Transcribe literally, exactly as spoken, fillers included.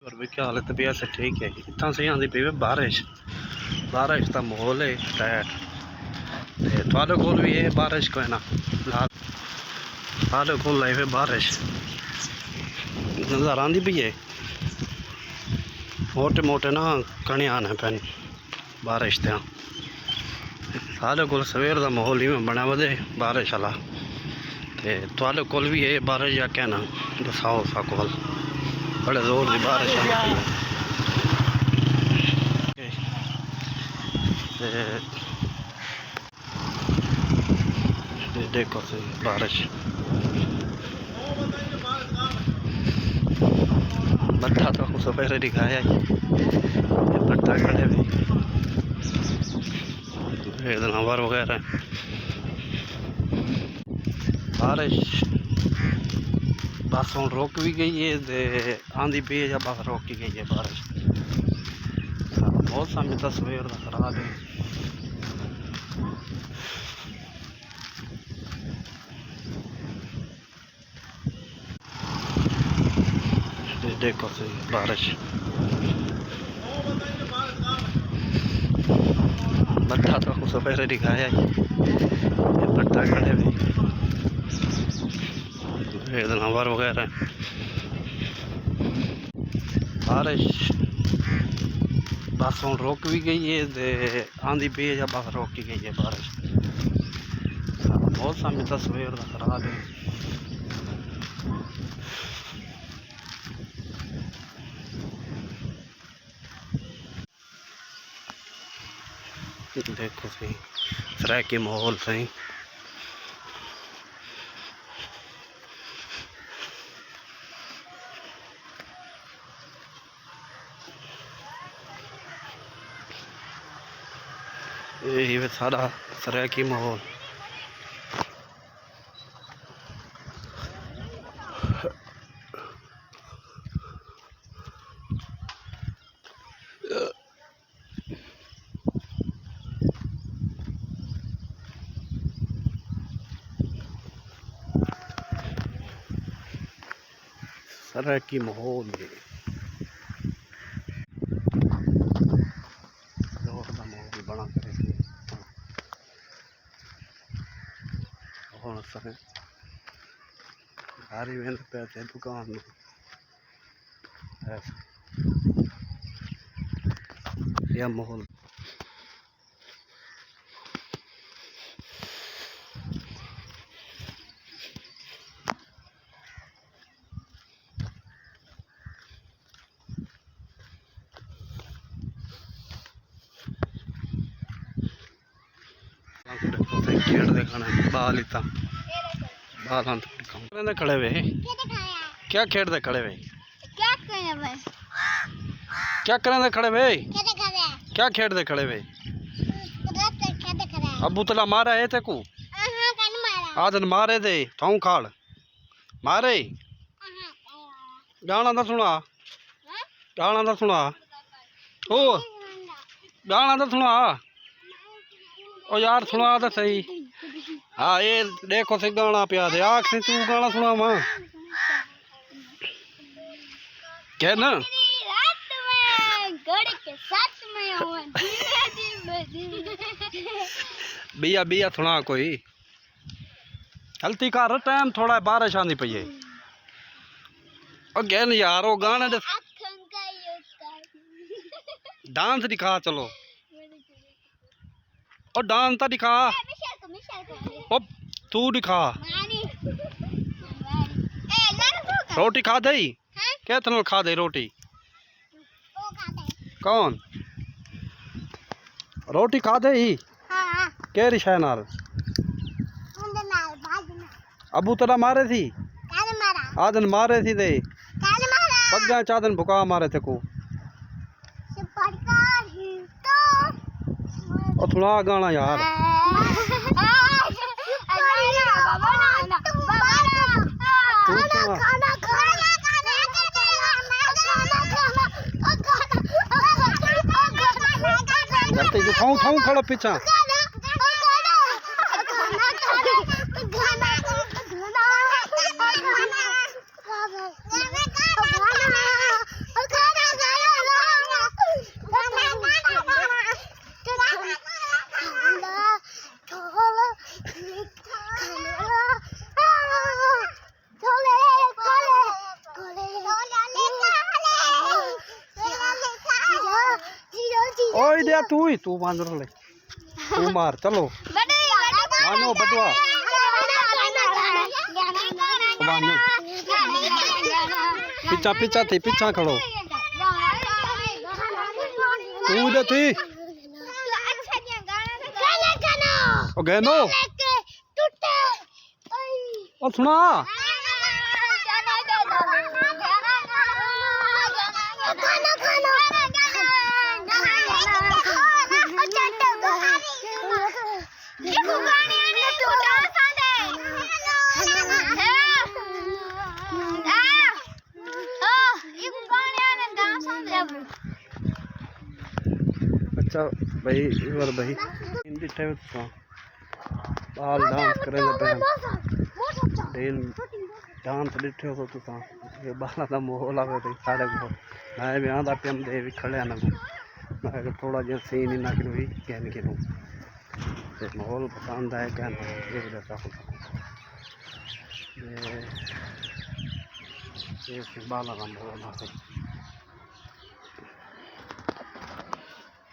اور بھی کیا حال ہے؟ طبیعت سے ٹھیک ہے؟ اتنا سے آندی پئی ہے بارش، بارش دا ماحول ہے ٹائٹ۔ تے تھوڑے کول بھی ہے بارش کوئی نہ، تھوڑے کول لائی ہوئی بارش نظر آندی پئی ہے، موٹے موٹے نا کنے آنے پین بارش دیاں۔ سارے کول سویر دا ماحول ایویں بنیا ودے بارش والا۔ تے تھوڑے کول بھی ہے بارش یا کہنا؟ دساؤ سا کول، بڑے زور دی بارش آندی پئی ہے۔ تے تے دیکھو سی بارش، بٹھا تو سپیرے دکھایا ہی، بٹھا کھڑے بھی، ہور وغیرہ۔ بارش بس ہن رک بھی گئی ہے تے آندی پئی ہے، یا بس رک ہی گئی ہے بارش؟ موسم بھی تصویر دا خراب ہے۔ تے دیکھو سی بارش، بٹھا تو سپیرے دکھایا ہی، بٹھا کھڑے بھی، ہور وغیرہ۔ بارش بس ہن رک بھی گئی ہے تے آندی پئی ہے، یا بس رک ہی گئی ہے بارش؟ موسم بھی تصویر دا خراب ہے۔ دیکھو سی سرائیکی ماحول سائیں۔ یہی سارا سرائیکی ماحول۔ سرائیکی ماحول ہے، زور دا ماحول بنا کرے۔ ہن اساں گھر ہی ویندے پئے تے دکان نوں۔ ایسا۔ یا ماحول۔ کھیݙدے کھڑے ٻال اتھاں، ٻال ہن۔ کھیݙدے کھڑے وے؟ کیا کھیݙدے کھڑے وے؟ کیا کریندے کھڑے وے؟ کیا کھیݙدے کھڑے وے؟ ابو تلا مارا ہے تیکوں؟ آدن مارے دے، تھاؤں کھاڑ۔ مارے۔ گانا دا سنا۔ گانا دا سنا۔ او۔ گانا دا سنا۔ او یار سنا تے صحیح۔ ہاں، اے ݙیکھو سی گانا پیا تے آکھ سی توں گانا سناواں۔ کہہ نا؟ رات میں گھڑ کے ساتھ میں ہوں، دھیمے دھیمے دھیمے۔ ٻیا، ٻیا سنا کوئی۔ غلطی کر، ٹائم تھوڑا بارش آندی پئی ہے۔ او گن یار، او گانے دے ڈانس ݙکھا، چلو۔ او ڈانس تاں ݙکھا۔ او تو ݙکھا۔ روٹی کھادئی؟ کس نال کھادئی روٹی؟ کون؟ روٹی کھادئی؟ کیڑھی شے نال؟ ابو تیݙا مارے سی؟ آدن مارے سی تے؟ پڳاں چادن بھکا مارے تیکوں۔ او سݨا گانا یار۔ تھاؤں، تھاؤں کھڑو پچھاں۔ اوئے دے، توں ہی، توں وانجر لے۔ توں مار، چلو۔ وانو بدوا۔ وانو۔ پچھا، پچھا تھی، پچھا کھڑو۔ توں دے تھی۔ او گینو۔ او سنا۔ اچھا بھائی، عمر بھائی، ݙٹھے ہو تساں؟ ٻال ڈانس کرے لڳے ہن۔ ڈین ڈانس ݙٹھے ہو تساں؟ اے ٻالاں دا ماحول آوے تے ساݙے کول۔ میں وی آندا پیاں تے وی کھڑے ہن اڳوں۔ میں کہ تھوڑا جیہا سین انہاں کنوں وی گھن گھنوں۔ تے ماحول پسند آئے کہ نہ، اے ݙسا۔ تے اے سی ٻالاں دا ماحول آوے۔